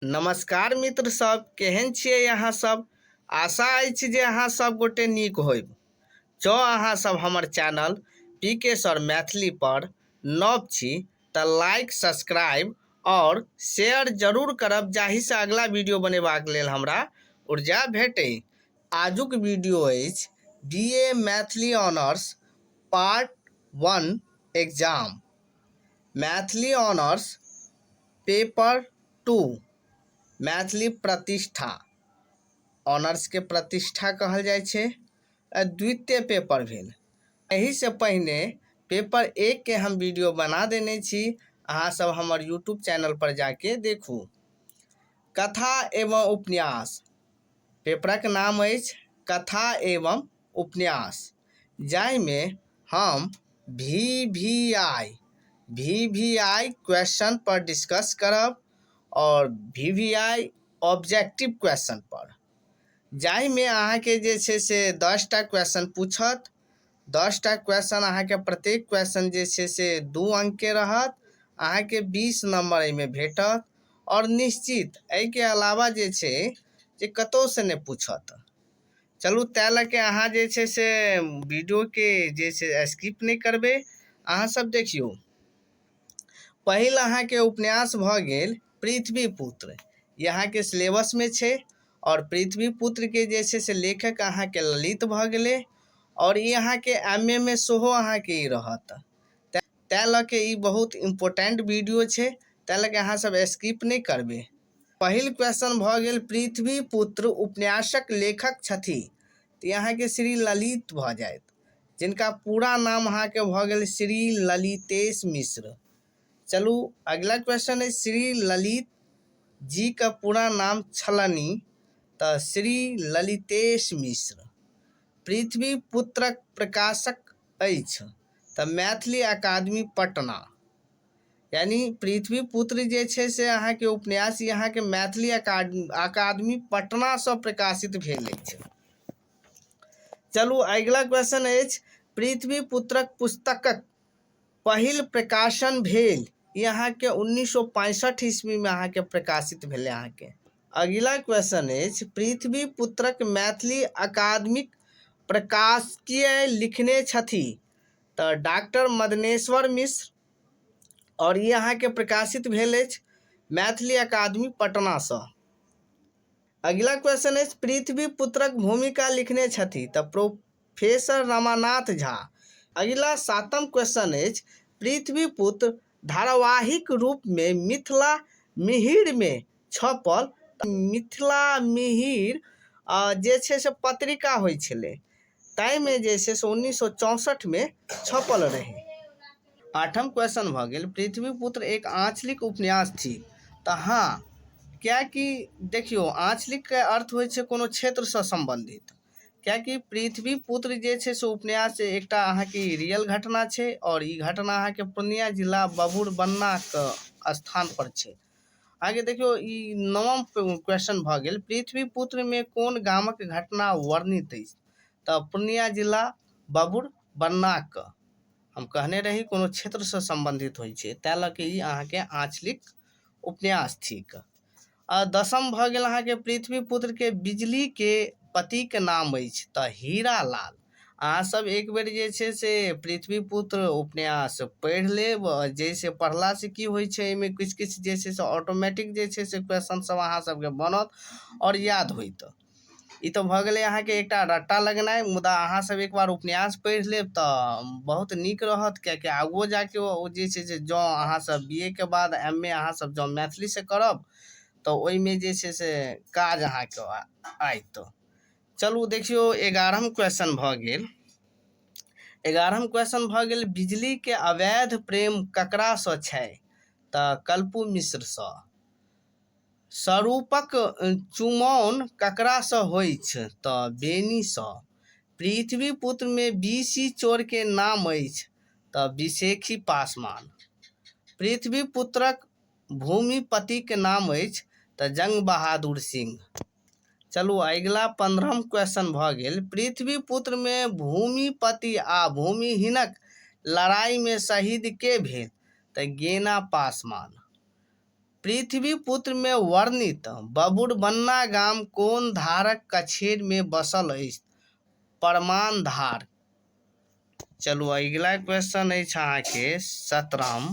नमस्कार मित्र सब, केहन छियै अहाँ सब? आशा अछि जे अहाँ सब गोटे नीक होयब। जँ अहाँ सब हमर चैनल पी के सर मैथिली पर नव छी तऽ लाइक, सब्सक्राइब और शेयर जरूर करब, जाहिसँ अगला वीडियो बनेबाक लेल हमरा ऊर्जा भेटै। आजुक वीडियो अछि B A Maithili honours part 1 exam, Maithili honours paper 2, Maithili प्रतिष्ठा, ऑनर्सके प्रतिष्ठा कहल जाइ छै। द्वितीय पेपर भेल। एहिसँ पहिने पेपर 1 के हम वीडियो बना देने छी, अहाँ सब हमर यूट्यूब चैनल पर जाके देखू। कथा एवं उपन्यास पेपरक नाम अछि कथा एवं उपन्यास, जाहिमे हम V V I question per discuss करब और V V I objective question पर, जाहिमे अहाँके जे छै से 10टा क्वेश्चन पूछत। 10टा क्वेश्चन अहाँके, प्रत्येक क्वेश्चन जे छै से 2 अंकके रहत, अहाँके 20 नंबर एहिमे भेटत और निश्चित एहिके अलावा जे छै जे कतहुसँ नहि पूछत। चलू, ताहि लऽ के अहाँ जे छै से वीडियोके जे छै स्किप नहि करबै, अहाँ सब देखियौ। पहिल अहाँके उपन्यास भऽ गेल पृथ्वी पुत्र, ई अहाँके सिलेबसमे छै और पृथ्वी पुत्रके जे छै से लेखक अहाँके ललित भऽ गेलै और ई अहाँके एम ए मे सेहो अहाँके ई रहत। ताहि लऽ के ई बहुत इम्पोर्टेंट वीडियो छै, ताहि लऽ के अहाँ सब स्किप नहि करबै। पहिल क्वेश्चन भऽ गेल पृथ्वी पुत्र उपन्यासक लेखक छथि, तऽ अहाँके श्री ललित भऽ जायत, जिनका पूरा नाम अहाँके भऽ गेल श्री ललितेश मिश्र। चलू, अगिला क्वेश्चन अछि श्री ललित जी के पूरा नाम छलनि, तऽ श्री ललितेश मिश्र। पृथ्वी पुत्रक प्रकाशक अछि, तऽ मैथिली अकादमी पटना। यानी पृथ्वी पुत्र जे छै से अहाँके उपन्यास ई अहाँके मैथिली अकादमी पटनासँ प्रकाशित भेल अछि। चलू, अगिला क्वेश्चन अछि पृथ्वी पुत्रक पुस्तकक पहिल प्रकाशन भेल, ई अहाँके 1965 ईस्वीमे अहाँके प्रकाशित भेलै अहाँके। अगिला क्वेश्चन अछि पृथ्वी पुत्रक मैथिली अकादमीक प्रकाशकीय लिखने छथि, तऽ डॉक्टर मदनेश्वर मिश्र आओर ई अहाँके प्रकाशित भेल अछि मैथिली अकादमी पटनासँ। अगिला क्वेश्चन अछि पृथ्वी पुत्रक भूमिका लिखने छथि, तऽ प्रोफेसर रमानाथ झा। अगिला सातम क्वेश्चन अछि पृथ्वी पुत्र धारावाहिक रूपमे मिथिला मिहिरमे छपल। मिथिला मिहिर जे छै से पत्रिका होइ छलै, ताहिमे जे छै से 1964मे छपल रहै। आठम क्वेश्चन भऽ गेल पृथ्वीपुत्र एक आंचलिक उपन्यास थिक, तऽ हँ, किएकि देखियौ, आंचलिकके अर्थ होइ छै कोनो क्षेत्रसँ सम्बन्धित, किएकि पृथ्वीपुत्र जे छै से उपन्यास एकटा अहाँके रियल घटना छै आओर ई घटना अहाँके पूर्णिया जिला बबुर बन्नाके स्थानपर छै अहाँके। देखियौ, ई नवम क्वेश्चन भऽ गेल पृथ्वीपुत्रमे कोन गामक घटना वर्णित अछि, तऽ पूर्णिया जिला बबुर बन्नाके। हम कहने रही कोनो क्षेत्रसँ सम्बन्धित होइ छै, ताहि लऽ कऽ ई अहाँके आँचलिक उपन्यास थिक। आ दसम भऽ गेल अहाँके पृथ्वीपुत्रके बिजलीके पतिके नाम अछि, तऽ हीरा लाल। अहाँसभ एक बेर जे छै से पृथ्वीपुत्र उपन्यास पढ़ि लेब, जाहिसँ पढ़लासँ की होइ छै, एहिमे किछु किछु जे छै से ऑटोमेटिक जे छै से क्वेश्चन सब अहाँ सबके बनत आओर याद होइत। ई तऽ भऽ गेलै अहाँके एकटा रट्टा लगनाइ, मुदा अहाँ सब एक बार उपन्यास पढ़ि लेब तऽ बहुत नीक रहत, किएकि आगुओ जाके ओ जे छै से जँ अहाँ सब बी ए के बाद एम ए अहाँ सब जँ मैथिलीसँ करब तऽ ओहिमे जे छै से काज अहाँके आयत। चलू, देखियौ, 11म क्वेश्चन भऽ गेल। 11म क्वेश्चन भऽ गेल बिजलीके अवैध प्रेम ककरासँ छै, तऽ कल्पू मिश्रसँ। सरूपक चुमौन ककरासँ होइछ, तऽ बेनीसँ। पृथ्वीपुत्रमे बीसी चोरके नाम अछि, तऽ बिसेखी पासवान। पृथ्वीपुत्रक भूमिपतिक नाम अछि, तऽ जंग बहादुर सिंह। चलू, अगिला 15म क्वेश्चन भऽ गेल पृथ्वीपुत्रमे भूमिपति आ भूमिहीनक लड़ाइमे शहीद के भेल, तऽ गेना पासवान। पृथ्वीपुत्र मे वर्णित बबुरबन्ना गाम कोन धारक कछेर मे बसल अछि? परमान धार। चलू अगिला क्वेश्चन अछि अहाँके 17म,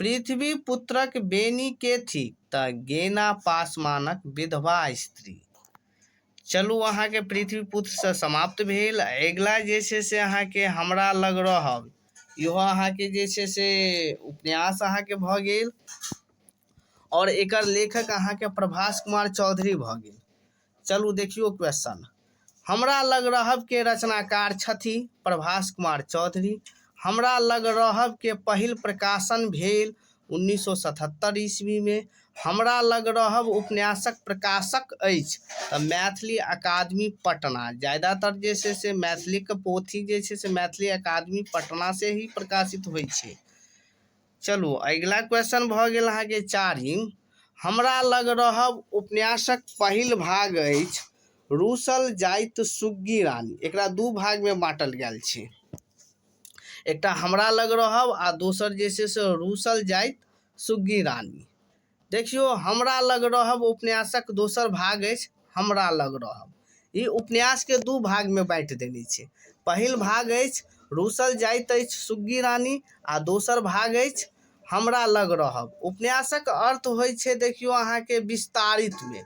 पृथ्वीपुत्रक बेनी के थिक? तऽ गेना पासवानक विधवा स्त्री। चलू अहाँके पृथ्वीपुत्रसँ समाप्त भेल। अगिला जे छै से अहाँके हमरा लग रहब, इहो अहाँके जे छै से उपन्यास अहाँके भऽ गेल आओर एकर लेखक अहाँके प्रभास कुमार चौधरी भऽ गेल। चलू देखियौ क्वेश्चन, हमरा लग रहब के रचनाकार छथि प्रभास कुमार चौधरी। हमरा लग रहब के पहिल प्रकाशन भेल 1977 ईस्वी में। हमरा लग रहब उपन्यासक प्रकाशक अछि तऽ मैथिली अकादमी पटना। ज्यादातर जे छै से मैथिलीके पोथी जे छै से मैथिली अकादमी पटना से ही प्रकाशित होइ छै। चलू अगिला क्वेश्चन भऽ गेल अहाँके चारिम, हमरा लग रहब उपन्यासक पहिल भाग अछि रूसल जाइत सुग्गी रानी। एकरा दू भागमे बाँटल गेल छै, एकटा हमरा लग रहब आ दोसर जे छै से रूसल जाइत सुग्गी रानी। देखियौ हमरा लग रहब उपन्यासक दोसर भाग अछि हमरा लग रहब। ई उपन्यासके दू भागमे बाँटि देने छै। पहिल भाग अछि रूसल जाइत अछि सुग्गी रानी आ दोसर भाग अछि हमरा लग रहब। उपन्यासक अर्थ होइ छै देखियौ अहाँके विस्तारितमे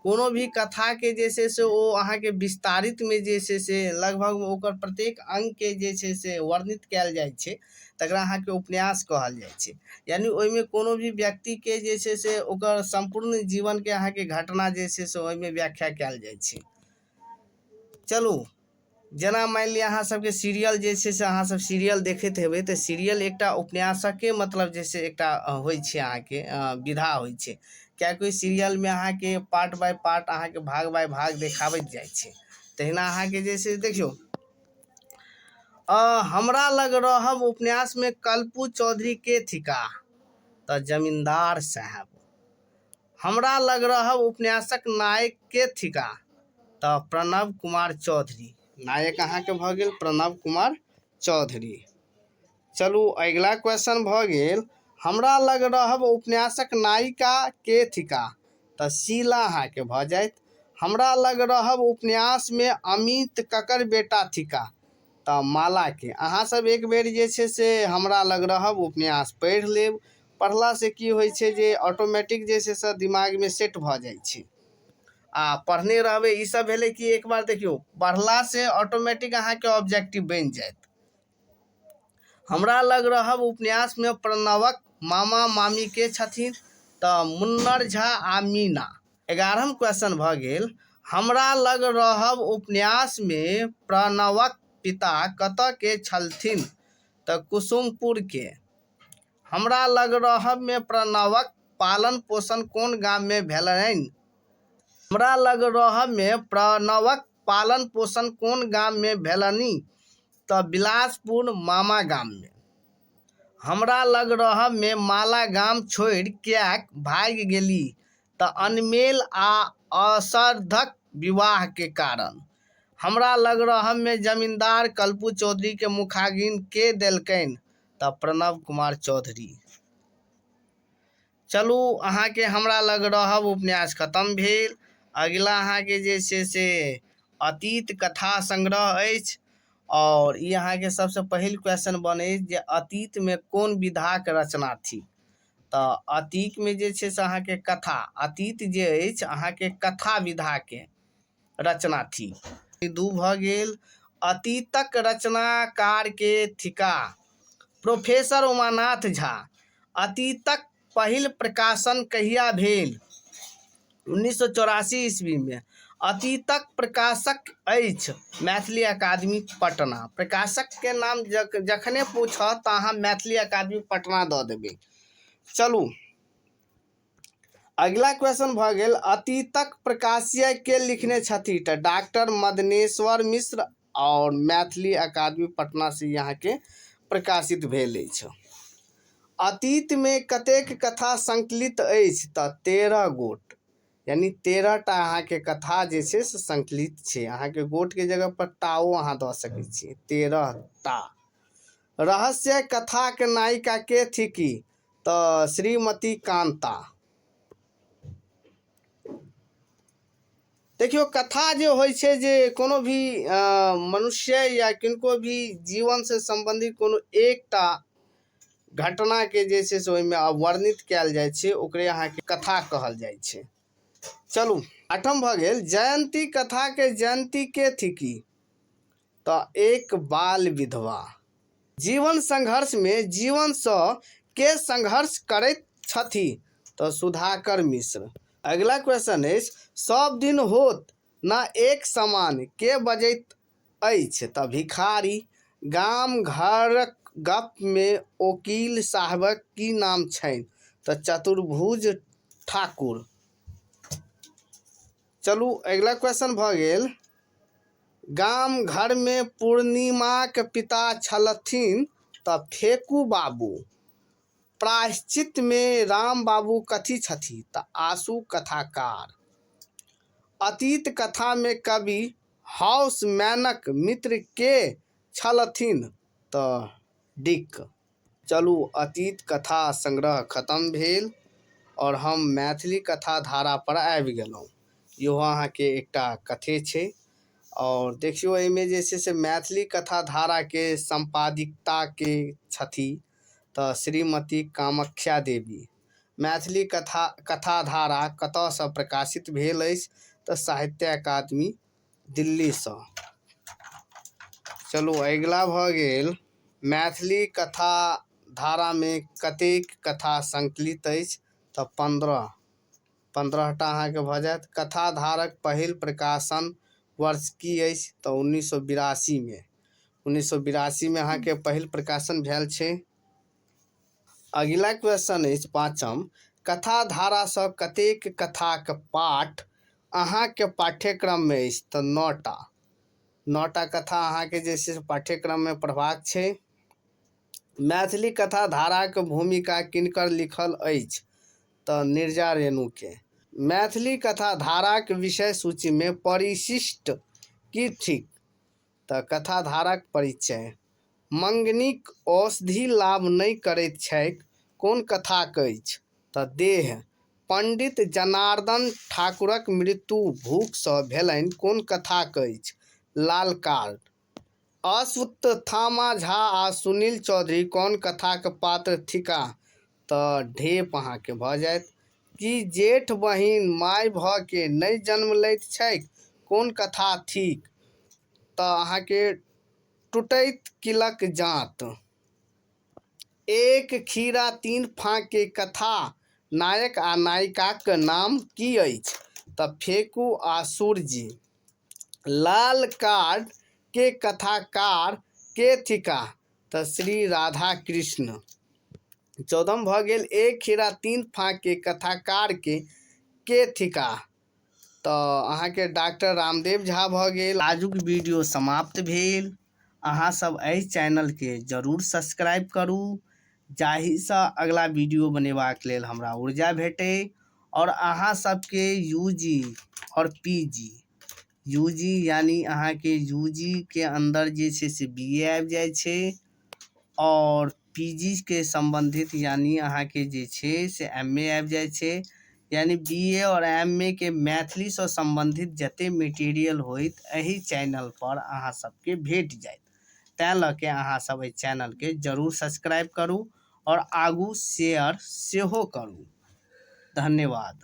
कोनो भी कथाके जे छै से ओ अहाँके विस्तारितमे जे छै से लगभग ओकर प्रत्येक अङ्गके जे छै से वर्णित कयल जाइ छै, तकरा अहाँके उपन्यास कहल जाइ छै। यानि ओहिमे कोनो भी व्यक्तिके जे छै से ओकर सम्पूर्ण जीवनके अहाँके घटना जे छै से ओहिमे व्याख्या कयल जाइ छै। चलू जेना मानि लिअ अहाँ सबके सीरियल जे छै से अहाँ सब सीरियल देखैत हेबै तऽ सीरियल एकटा उपन्यासके मतलब जे छै एकटा होइ छै अहाँके विधा होइ छै, किएकि ओहि सीरियलमे अहाँके पार्ट बाइ पार्ट अहाँके भाग बाइ भाग देखाबैत जाइ छै। तहिना अहाँके जे छै देखियौ हमरा लग रहब उपन्यासमे कलपू चौधरी के थिकाह? तऽ जमींदार साहेब। हमरा लग रहब उपन्यासक नायक के थिकाह? तऽ प्रणव कुमार चौधरी। नायक अहाँके भऽ गेल प्रणव कुमार चौधरी। चलू अगिला क्वेश्चन भऽ गेल हमरा लग रहब उपन्यासक नायिका के थिकाह? तऽ शीला अहाँके भऽ जायत। हमरा लग रहब उपन्यासमे अमित ककर बेटा थिकाह? तऽ मालाके। अहाँ सब एक बेर जे छै से हमरा लग रहब उपन्यास पढ़ि लेब। पढ़लासँ की होइ छै जे ऑटोमेटिक जे छै से दिमागमे सेट भऽ जाइ छै आ पढ़ने रहबै। ई सब भेलै कि एक बार देखियौ पढ़लासँ ऑटोमेटिक अहाँके ऑब्जेक्टिव बनि जायत। हमरा लग रहब उपन्यासमे प्रणवक मामा मामी के छथिन? तऽ मुन्नर झा आ मीना। 11म क्वेश्चन भऽ गेल हमरा लग रहब उपन्यासमे प्रणवक पिता कतऽ के छलथिन? तऽ कुसुमपुर के। हमरा लग रहबमे प्रणवक पालन पोषण कोन गाममे भेलनि? हमरा लग रहबमे प्रणवक पालन पोषण कोन गाममे भेलनि? तऽ बिलासपुर मामा गाममे। हमरा लग रहबमे माला गाम छोड़ि किएक भागि गेली? तऽ अनमेल आ असरधक विवाहके कारण। हमरा लग रहबमे जमींदार कलपू चौधरीके मुखाग्नि के देलकनि? तऽ प्रणव कुमार चौधरी। चलू अहाँके हमरा लग रहब उपन्यास खतम भेल। अगिला अहाँके जे छै से अतीत कथा संग्रह अछि आओर ई अहाँके सबसँ पहिल क्वेश्चन बनै जे अतीतमे कोन विधाक रचना थिक? तऽ अतीतमे जे छै से अहाँके कथा, अतीत जे अछि अहाँके कथा विधाके रचना थिक। दू भऽ गेल। अतीतक रचनाकार के थिका? प्रोफेसर उमानाथ झा। अतीतक पहिल प्रकाशन कहिया भेल? 1984 ईस्वी में। अतीतक प्रकाशक अछि मैथिली अकादमी पटना। प्रकाशक के नाम जखने पूछत तऽ अहाँ मैथिली अकादमी पटना दऽ देबै। चलू अगिला क्वेश्चन भऽ गेल अतीतक प्रकाशीय के लिखने छथि? तऽ डॉक्टर मदनेश्वर मिश्र आओर मैथिली अकादमी पटना से अहाँके प्रकाशित भेल अछि। अतीतमे कतेक कथा संकलित अछि? तऽ 13 गोट, यानी 13 टा अहाँके कथा जे छै से संकलित छै। अहाँके गोटके जगह पर टाओ अहाँ दऽ सकै छियै, 13 टा। रहस्य कथाके नायिका के थिकी? तऽ श्रीमती कांता। देखियौ, कथा जे होइ छै जे कोनो भी मनुष्य या किनको भी जीवनसँ सम्बन्धित कोनो एकटा घटनाके जे छै से ओहिमे वर्णित कयल जाइ छै, ओकरे अहाँके कथा कहल जाइ छै। चलू, आठम भऽ गेल, जयन्ती कथाके जयन्ती के थिकी? तऽ एक बाल विधवा। जीवन संघर्षमे जीवनसँ के संघर्ष करैत छथि? तऽ सुधाकर मिश्र। अगिला क्वेश्चन अछि, सब दिन होत न एक समान के बजैत अछि? तऽ भिखारी। गाम घरक गपमे ओकील साहबक की नाम छनि? तऽ चतुर्भुज ठाकुर। चलू, अगिला क्वेश्चन भऽ गेल, गाम घरमे पूर्णिमाक पिता छलथिन? तऽ फेकू बाबू। प्रायश्चितमे राम बाबू कथी छथि? तऽ आशु कथाकार। अतीत कथामे कवि हाउसमैनक मित्र के छलथिन? तऽ डिक। चलू, अतीत कथा संग्रह खतम भेल आओर हम मैथिली कथा धारा पर आबि गेलहुँ। इहो अहाँके एकटा कथे छै। आओर देखियौ, एहिमे जे छै से मैथिली कथा धाराके सम्पादिकताके छथि तऽ श्रीमती कामाख्या देवी। मैथिली कथाधारा कतयसँ प्रकाशित भेल अछि? तऽ साहित्य अकादमी, दिल्लीसँ। चलू, अगिला भऽ गेल, मैथिली कथा धारामे कतेक कथा संकलित अछि? तऽ 15टा अहाँके भऽ जायत। कथाधारक पहिल प्रकाशन वर्ष की अछि? तऽ 1982मे। 1982मे अहाँके पहिल प्रकाशन भेल छै। अगिला क्वेश्चन अछि पाँचम, कथाधारासँ कतेक कथाक पाठ अहाँके पाठ्यक्रममे अछि? तऽ 9टा। 9टा कथा अहाँके जे छै से पाठ्यक्रममे पढ़बाक छै। मैथिली कथा धाराक भूमिका किनकर लिखल अछि? तऽ निर्जा रेणुके। मैथिली कथा धाराक विषय सूचीमे परिशिष्ट की थिक? तऽ कथाधाराक परिचय। मंगनीक औषधि लाभ नहि करैत छैक कोन कथाक अछि? तऽ देह। पंडित जनार्दन ठाकुरक मृत्यु भूखसँ भेलनि कोन कथाक अछि? लाल कार्ड। अश्वत्थामा झा आ सुनील चौधरी कोन कथाक पात्र थिकाह? तऽ ढेप अहाँके भऽ जायत। की जेठ बहिन माय भऽ के नहि जन्म लैत छैक कोन कथा थिक? तऽ अहाँके टुटैत किलक जाँत। एक खीरा तीन फाँके कथा नायक आ नायिकाक नाम की अछि? तऽ फेकू आ सूरजी। लाल कार्ड के कथाकार के थिकाह? तऽ श्री राधा कृष्ण। 14म भऽ गेल, एक खीरा तीन फाँके कथाकार के थिकाह? तऽ अहाँके डॉक्टर रामदेव झा भऽ गेल। आजुक वीडियो समाप्त भेल। अहाँ सब एहि चैनलके जरूर सब्सक्राइब करू, जाहिसँ अगला वीडियो बनेबाक लेल हमरा ऊर्जा भेटै। आओर अहाँ सबके यू जी आओर पी जी, यू जी यानी अहाँके यू जी के अन्दर जे छै से बी ए आबि जाइ छै, आओर पी जी के सम्बन्धित यानी अहाँके जे छै से एम ए आबि जाइ छै, यानी बी ए आओर एम ए के मैथिलीसँ सम्बन्धित जते मटेरियल होइत एहि चैनल पर अहाँ सबके भेट जायत। तैँ लऽ के अहाँ सब एहि चैनलके जरूर सब्सक्राइब करू आओर आगू शेयर सेहो करू। धन्यवाद।